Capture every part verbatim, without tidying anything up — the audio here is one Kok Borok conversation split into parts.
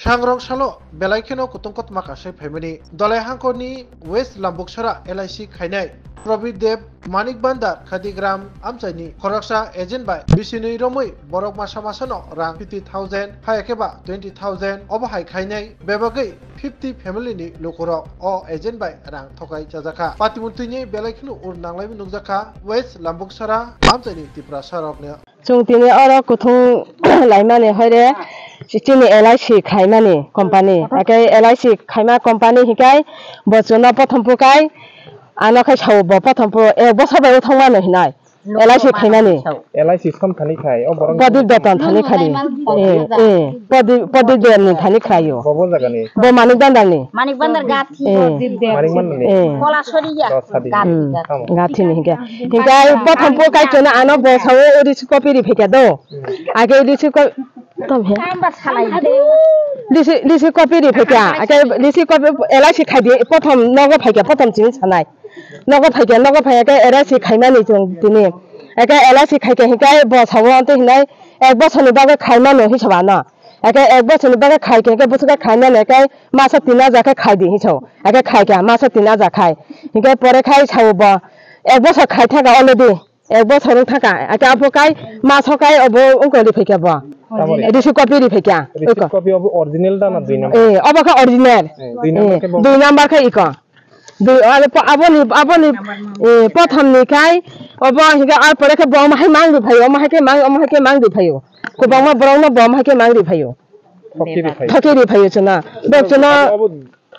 Sangrong salo belai kheno kutung kothoma kasai phaimani. Dolai hangkorni West Lambuksara L I C khainai Prabit Deb, Manik Bandar, Khadigram amchaini khoroksa agent bai bisinwi romwi borok masa masano rang fifty thousand, hai khe ba twenty thousand obo hai khainai bebagwi fifty family ni lukurok o agent bai rang thokai chajakha. Patimung twini belai kheno ur nanglaimani nukjakha West Lambuksara amchaini Tiprasa rokni. Chwng tini oro kuthung laimani hoire chini L I C khaimani company. Ake L I C khaima company hikai bo chwngno pothom pukai ano khai sao bo pothom pu ek bosor bai thangmano hinai L I C khaimani. L I C som thani khai o borok Pradip Dotton thani khali. Eh, eh, Pradip, Pradip Dotton thani khlaio. Bobo jagani. Bo Manik Bandar ni. Manik Bandar gathi. Eh. Manik Bandar ni. Eh. Kolasoriya. Dos sadi. Hmm. Gathi ni hikai. Hikai pothom pukai chwngno ano bo sao uri copy ri phikya do. Age receive ko, tom he. Tamba salai de. Receive, receive copy ri phaikya. Ake receive copy L I C khai di, pothom nogo phaikya, pothom chini sanai. Nogo phaikya, nogo phaikya ke L I C khaimani chwng tini. Ake L I C khaikya hikai bo sawo ante hinai ek bosor ni bagwi khaimano hisaba no. Ake ek bosor ni bagwi khaikya ke busuka khaimani ke masa tin hajar khe khai di hiso. Ake khaikya masa tin hajar khai. Hikai pore khai sawo bo. Ek bosor khai thaka already. Ek bosor wng thaka, ake abo kai, maso kai obo wngkha ri phaikya bo. Tamoni? Receive copy ri phaikya. Receive copy obo original da na dui number? Eh, obo kha original. Eh, dui number khe bo? Dui number khe iko. Dui, abo po-, aboni, aboni, eh, pothom ni kai, obo hinkhe ar pore khe bo omo hai mang ri phaio, omo hai khe mang, omo hai khe mang ri phaio. Kwbangma borok no bo omo hai khe mang ri phaio. Thoki ri phaio. Thoki ri phaio chwngno. Bo chwngno. Abo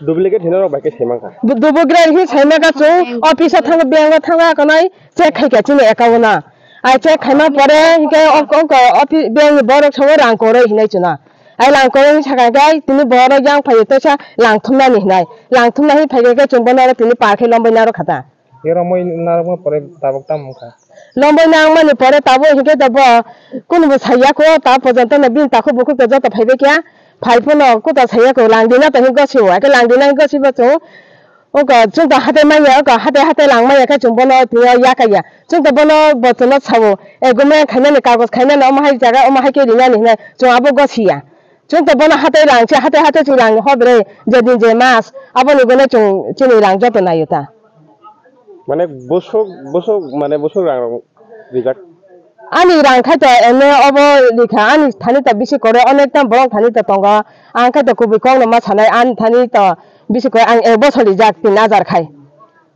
Duplicate hinarok bai khe saimankha. Du-, duplicate hin saimankha chwng office o thango, bank o thango, akonai check khaikha chini account o. Ai check khaima pore hinkhe ok, ok, office, bank ni borok songo rang kwrwi hinwi chwngno. Ai rang kwrwi hin sakha khe ai tini borok yang phaio teisa rang thumnani hinai. Rang thumna hin phaikha khe chwng bono oro tini par khe lombai narwkha ta. Ero moi narwkma pore tabuk tamo wngkha. Lombai nangmani pore tabuk hinkhe to bo kunubo saiya kho, ta porjonto no bini takhuk bukhuk to joto phaibai kha, phai phano kuta saiya kho, langdina to hin gosio, ake langdina hin gosibo chwng, oko chwng to hatai manya, oko hatai hatai lang manya khe chwng bono twiyo yakaya, chwng to bono bo chwngno sao, e gumya khainani kagoj khainani omo hai jaga omo hai khe rinani hinai chwng abo gosiya, chwng to bono hatai lang se hatai hatai chwng lang hobre jedin je mas aboni gune chwng chini lang joto naio ta. Mane busuk, busuk, mane busuk rang rok rijak. Ani rang khai to ene obo rikha, ani thani to bisi kore, onek ta borok thani to tongo. Ang khai to kubui kok no ma sanai, ani thani to bisi kore, ang ek bosor rijak tin hajar khai.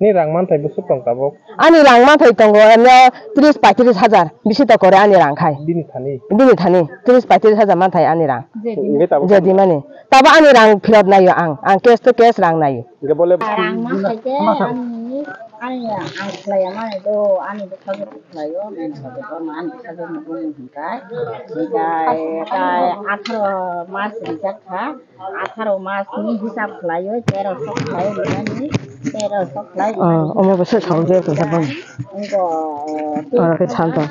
Ni rang manthai busuk tong tabuk? Ani rang manthai tongo ene tris paitris hajar, bisi to kore ani rang khai. Bini thani? Bini thani, tris paitris hajar manthai ani rang. Hingke tabuk? Jodi mani. Tabo ani rang phirot naio ang, ang cash to cash rang naio. Hingke bole rang ma khaike ani, ani ang khlaiya mani do, ani bwkha bwkha khlaio, main khlaio, ani bwkha bwkha nugwi hwnkai. Hingkai tai atharo mas rijak kha, atharo mas ni hisab khlaio, tero sok khlai rinani, tero sok khlai. Ah, omo bo se sawi je, kisa bang. Oro khe sal tong.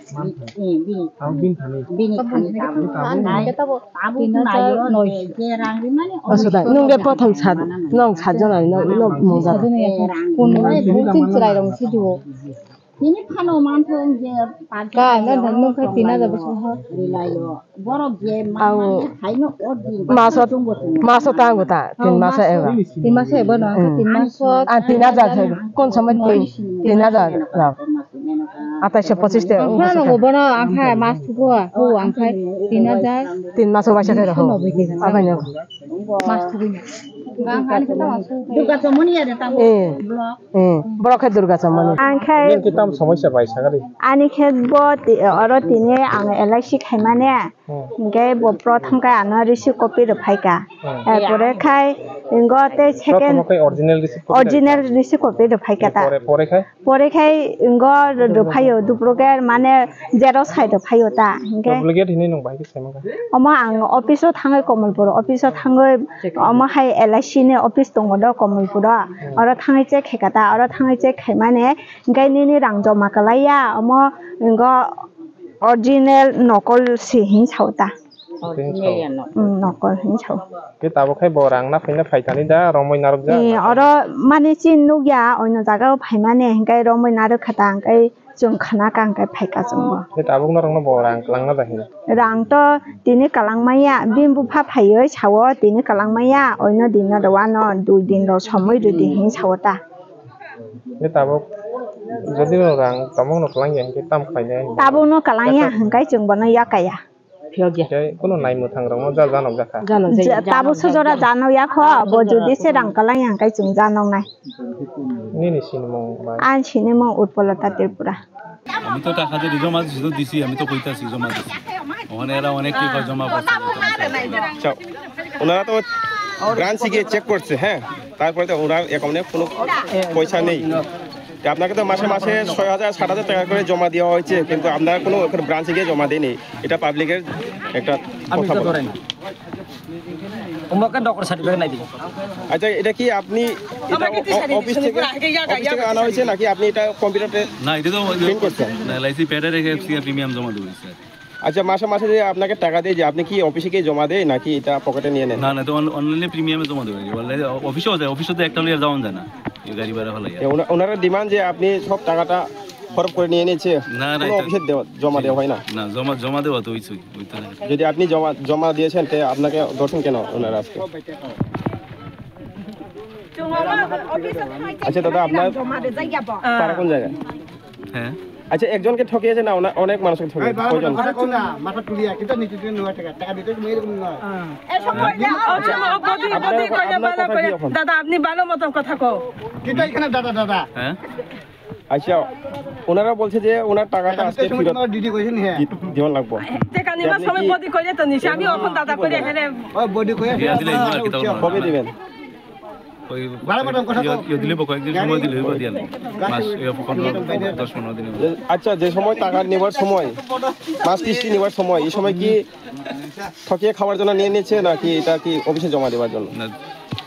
Bini thani. Bini thani tabuk. Tabuk nayo je rang rimani. Aswk da, nwng de prothom sat, nwng sat jona, nwng, nwng mungsa. Tin chwrai rong si duo. Bini phano manthong je. Ka, nwng, nwng khe tin hajar bwswk ho. Rilayo. Borok je ma-, ang mangkhe phaino o din maso, maso tango ta, tin maso eba. Tin maso eba no, tin maso. Ah, tin hajar thai. Kon samai tin, tin hajar rok. Atais pochis te. Ang kha no bono, ang kha mas thugo, ho ang kha tin hajar. Tin maso waisa khe rok. Abai no. Mas thugo. Ang kha ni kha mas thugo. Durga Chomoni ya ta. Eh. Block. Eh, borok khe Durga Chomoni. Ang khe. Nini khe tam somosya bai sagari? Ani khe bo ti-, oro tini ang L I C khaimani. Hmm. Hingke bo prothom khe ano receive copy rw phaikha. Hmm. Erpore khai ingo tei second prothom khe original receive copy original rw phaikha. Receive copy rw phaikha ta. Pore, pore khai? Pore khai ingo rw phaio duplicate mane xerox khai rw phaio ta. Hingke duplicate hinwi nwng bai khe saimankha? Omo ang office o thangwi Komolpur office o thangwi omo hai L I C ni office tongo do Komolpur o. Hmm. Oro thangwi check khaikha ta, oro thangwi check khaimani hingke nini rang joma kwlaiya omo ingo original nokol se hin sao ta. Tei hwnwi sao. Nokol hwnwi sao. Khe tabuk khai bo rang na phaina phaitani da romwi narwkjak. Oro mane chini nukya oino jagao phaimani, hwnkhe romwi narwk kha ta, hwnkhe chwng khna ka, hwnkhe phaika chwngbo. Khe tabuk norokno bo rang kwlangna da hin? Rang to tini kwlangmaya, bini bupha phaiwi sao tini kwlangmaya, oino dino rwano dui din rok somwi rwdi hin sao ta. Khe tabuk jodi no rang tongmung no kwlangya hwnkhe tam khlainai? Tabuk no kwlangya hwnkhe chwng bono yakaya. Khe kuno naimwthang rokno ja janok jakha. Tabuk sujora janok yakho, bo jodi se rang kwlangya hwnkhe chwng janoknai. Nini sinimung bai? Ani sinimung Utpolota Tripura. আমি তো টাকা যদি জমা দিছি তো দিছি, আমি তো কইতাছি জমা দিছি। ওখানে এরা অনেক টাকা জমা করছে। আচ্ছা, ওনারা তো ব্রাঞ্চে গিয়ে চেক করছে, হ্যাঁ, তারপরে তো ওনার অ্যাকাউন্টে কোনো পয়সা নেই। তো আপনাকে তো মাসে মাসে ছয় হাজার সাত হাজার টাকা করে জমা দেওয়া হয়েছে, কিন্তু আপনারা কোনো ওখানে ব্রাঞ্চে গিয়ে জমা দেয়নি। এটা পাবলিকের একটা কথা বলা। অমুকের নকল সার্টিফিকেট নাই দিন। আচ্ছা, এটা কি আপনি এটা অ-, অফিস থেকে, অফিস থেকে আনা হয়েছে নাকি আপনি এটা কম্পিউটারে না, এটা তো প্রিন্ট করছেন? না, এলআইসি প্যাডে রেখে এফসিআই প্রিমিয়াম জমা দেবো, স্যার। আচ্ছা, মাসে মাসে যে আপনাকে টাকা দেয়, যে আপনি কি অফিসে গিয়ে জমা দেয় নাকি এটা পকেটে নিয়ে নেন? না, না, তো অন-, অনলাইনে প্রিমিয়ামে জমা দেবো। অনলাইনে অ-, অফিসেও যায়, অফিসে তো একটা লইয়া যাওয়া যায় না, এই গাড়ি ভাড়া হলে। এ, ওনা-, ওনারা ডিমান্ড যে আপনি সব টাকাটা হরপ করে নিয়ে নিচ্ছে, না, না, কোনো এটা অফিসে দেওয়া, জমা দেওয়া হয় না? না, জমা, জমা দেওয়া তো হইছেই, ওই তো। যদি আপনি জমা, জমা দিয়েছেন, তে আপনাকে ধরছেন কেন ওনারা আজকে? আচ্ছা দাদা, আপনার পাড়া কোন জায়গায়? হ্যাঁ। আচ্ছা, একজনকে ঠকিয়েছে না, ওনা-, অনেক মানুষকে ঠকিয়েছে? এই বাবা, কয়জন? কথা কও না, মাথা তুলিয়া, কিন্তু নিচে তুলে নেওয়া টাকা, টাকা দিতে তুমি এরকম নয়। হ্যাঁ। আপনার, আপনার কথা কি এখন? দাদা, আপনি ভালো মতো কথা কও। কিন্তু এখানে দাদা, দাদা। হ্যাঁ? আচ্ছা, ওনারা বলছে যে ওনার টাকাটা আজকে ফেরত দিতে কইছেন, হ্যাঁ। দি-, দেওয়া লাগবো। টাকা নিবার সময় বডি করে তো নিছি, আমি এখন দাদা করে এখানে। ও, বডি করে। দিয়া দিলে ইনো আর কি তখন কবে দিবেন? ওই বারো বার কথা তো। ইয়ে দিলে বা কয়েকদিন সময় দিলে হইব দিয়া। মাস, ইয়ে, পনেরো, দশ পনেরো দিন হইব। আচ্ছা, যে সময় টাকা নেবার সময়, মাস কিস্তি নেবার সময়, এই সময় কি ঠকিয়ে খাওয়ার জন্য নিয়ে নিচ্ছে নাকি এটা কি অফিসে জমা দেওয়ার জন্য? না,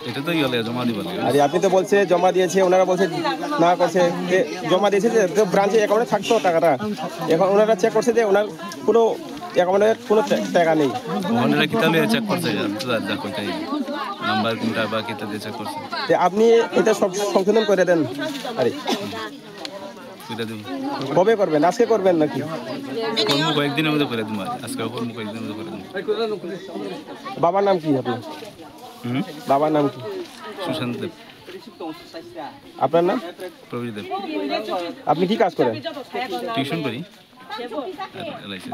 এটা তো ইয়ে জমা দিবার লাগে। আরে আপনি তো বলছে জমা দিয়েছে, ওনারা বলছে না করছে, যে জমা দিয়েছে যে তো ব্রাঞ্চে অ্যাকাউন্টে থাকতো টাকাটা। এখন ওনারা চেক করছে যে ওনার কোনো অ্যাকাউন্টে কোনো টে-, টাকা নেই। ওনারা কিতা লইয়া চেক করছে, যা, যা, যা কইতাই। নাম্বার কোনটা বা কিতা দিয়ে চেক করছে। তে আপনি এটা সব সংশোধন করে দেন। আরে। করে দেব। কবে করবেন? আজকে করবেন নাকি? করবো কয়েকদিনের মধ্যে করে দেবো। আজকে করবো কয়েকদিনের মধ্যে করে দেবো। বাবার নাম কি আপনার? হুম? বাবার নাম কি? সুশান্ত দেব। আপনার নাম? প্রবীর দেব। আপনি কি কাজ করেন? টিউশন করি। আর এলআইসি।